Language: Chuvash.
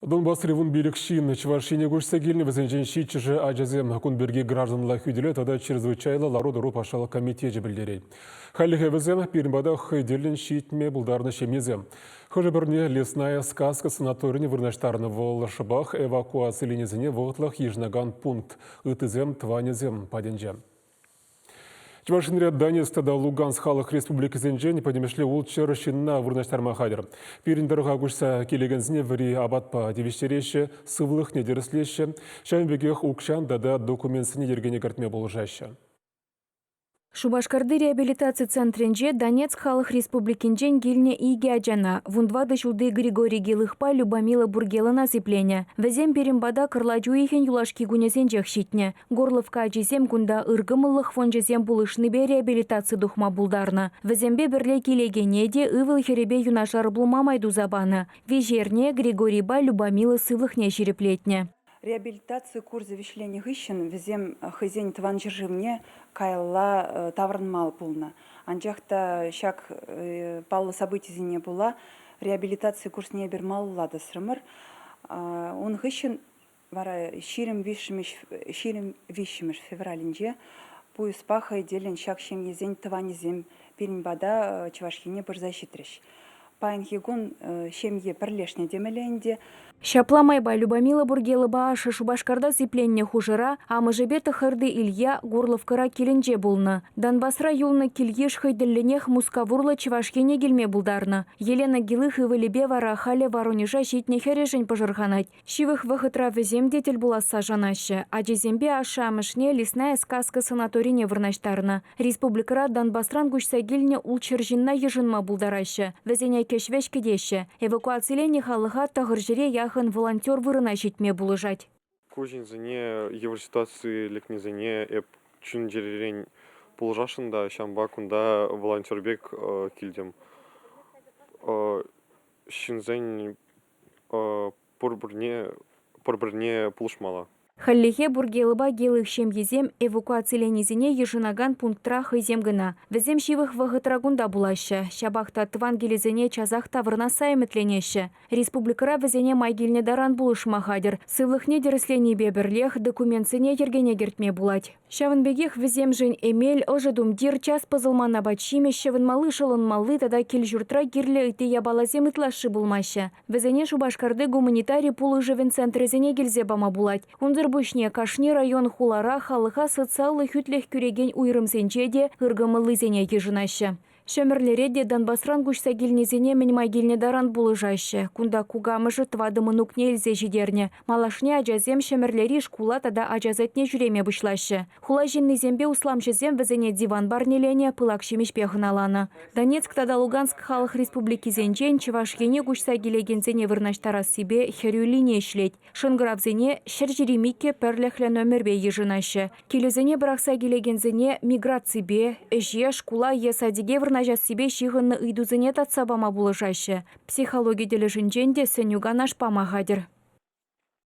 Донбасри 15 ҫын Чӑваш Ене куҫса килнӗ, вӗсенчен ҫиччӗшӗ ачасем. Кун пирки гражданла хӳтӗлев тата чрезвычайлӑ лару-тӑру патшалӑх комитечӗ пӗлтерет. Хальлӗхе вӗсем пирӗн пата хӑй тӗллӗн ҫитме пултарнӑ ҫемьесем. Хӑшӗ-пӗрне Лесная сказка санаторине вырнаҫтарнӑ. Вӑл шӑпах эвакуаци линисене вӑхӑтлӑх йышӑнакан пункт. Ыттисем тӑванӗсем патӗнче. Чӑваш Енре Донецк тата Луганск халӑх республикисенчен пӗтӗмӗшле ултҫӗр ҫынна вырнаҫтарма хатӗр. Пирӗн тӑрӑха куҫса килекенсене вӗри апатпа тивӗҫтереҫҫӗ, сывлӑхне тӗрӗслеҫҫӗ, ҫавӑн пекех укҫан тата документсене йӗркене кӗртме пулӑшаҫҫӗ. Шупашкарти реабилитаци центрӗнче Донецк халӑх республикинчен килнӗ икӗ ачана, 14 ҫулти Григорий Гилыхпа Любомила Бургелӑна сипленӗ. Вӗсем пирӗн пата кӑрлач уйӑхӗн юлашки кунӗсенчех ҫитнӗ. Горловка ачисем кунта ыркӑмӑллӑх фончӗсем пулӑшнипе реабилитаци тухма пултарнӑ. Вӗсемпе пӗрле килекене те ывӑл-хӗрӗпе юнашар пулма май туса панӑ. Виҫ эрне Григорийпа Любомила сывлӑхне ҫирӗплетнӗ. Реабилитаци курсӗ вӗҫленнӗ хыҫҫӑн вӗсем хӑйсен тӑван ҫӗршывне каялла таврӑнма пулнӑ. Анчах та ҫак паллӑ событисене пула реабилитаци курсне эпир малалла тӑсрӑмӑр. Ун хыҫҫӑн Вара 23-мӗш февралӗнче пуйӑспа хӑй тӗллӗн ҫак ҫемьесен тӑванӗсем пирӗн пата Чӑваш Ене пырса ҫитрӗҫ. Паянхи кун ҫемье пӗрлешнӗ темелле ӗнтӗ. Ҫапла майпа Любомила Бургелӑпа ашшӗ Шупашкарта сипленнӗ хушӑра амӑшӗпе тӑххӑрти Илья Горловкӑра килӗнче пулнӑ. Донбасра юлнӑ кил-йыш хӑй тӗллӗнех Мускав урлӑ Чӑваш Ене килме пултарнӑ. Елена Гилых ывӑлӗпе вара халӗ Воронежа ҫитнӗ хӗрӗшӗн пӑшӑрханать. Ҫывӑх вӑхӑтра вӗсем те тӗл пуласса шанаҫҫӗ. Ачисемпе ашшӗ-амӑшне Лесная сказка санаторине вырнаҫтарнӑ. Республикӑра Донбасран куҫса килнӗ ултҫӗр ҫынна йышӑнма пултараҫҫӗ. Вӗсене кӗҫ-вӗҫ кӗтеҫҫӗ. Эвакуациленӗ халӑха 900-е яхӑн волонтер вырӑна ҫитме пулӑшать. Ку ҫынсене йывӑр ситуаци лекнисене эп чун-чӗререн пулӑшасшӑн та ҫавӑнпа кунта волонтер пек килтӗм. Ҫынсен пӗр-пӗрне пулӑшмалла. Хальлӗхе Бургелӑпа Гелых ҫемйисем эвакуациленисене йышӑнакан пунктра хӑйсем кӑна. Вӗсем ҫывӑх вӑхӑтра кунта пулаҫҫӗ. Ҫапах та тӑван килӗсене часах таврӑнасса ӗмӗтленеҫҫӗ. Республикӑра вӗсене май килнӗ таран пулӑшма хатӗр. Сывлӑхне тӗрӗсленипе пӗрлех документсене йӗркене кӗртме пулать. Ҫавӑн пекех вӗсемшӗн эмел, ӑшӑ тумтир, час пӑсӑлман апат-ҫимӗҫ, ҫӑвӑнмалли-шӑлӑнмалли тата кил-ҫуртра кирлӗ ытти япаласем ытлашши пулмаҫҫӗ. Вӗсене Шупашкарти гуманитари пулӑшӑвӗн центрӗсене килсе пама пулать. Унсӑр пуҫне кашни район-хулара халӑха социаллӑ хӳтлӗх кӳрекен уйрӑмсенче те ыркӑмӑллисене йышӑнаҫҫӗ. Ҫӗмӗрлере те Донбасран куҫса килнисене мӗн май килнӗ таран пулӑшаҫҫӗ. Кунта кукамӑшӗ тӑватӑ мӑнукне илсе ҫитернӗ. Малашне ачасем Ҫӗмӗрлери шкула тата ача садне ҫӳреме пуҫлаҫҫӗ. Хула ҫыннисемпе усламҫӑсем вӗсене диван парнеленӗ, пылак ҫимӗҫпе хӑналанӑ. Донецк тата Луганск халӑх республикисенчен Чӑваш Ене куҫса килекенсене вырнаҫтарассипе хӗрӳ лини ӗҫлет. Шӑнкӑравсене 122 пӗрлӗхлӗ номерпе йышӑнаҫҫӗ. Килӗсене пӑрахса килекенсене миграципе, ӗҫе, шкула е садике вырнаҫассипе ҫыхӑннӑ ыйтусене татса пама пулӑшаҫҫӗ. Психологи тӗлӗшӗнчен те сӗнӳ-канаш пама хатӗр.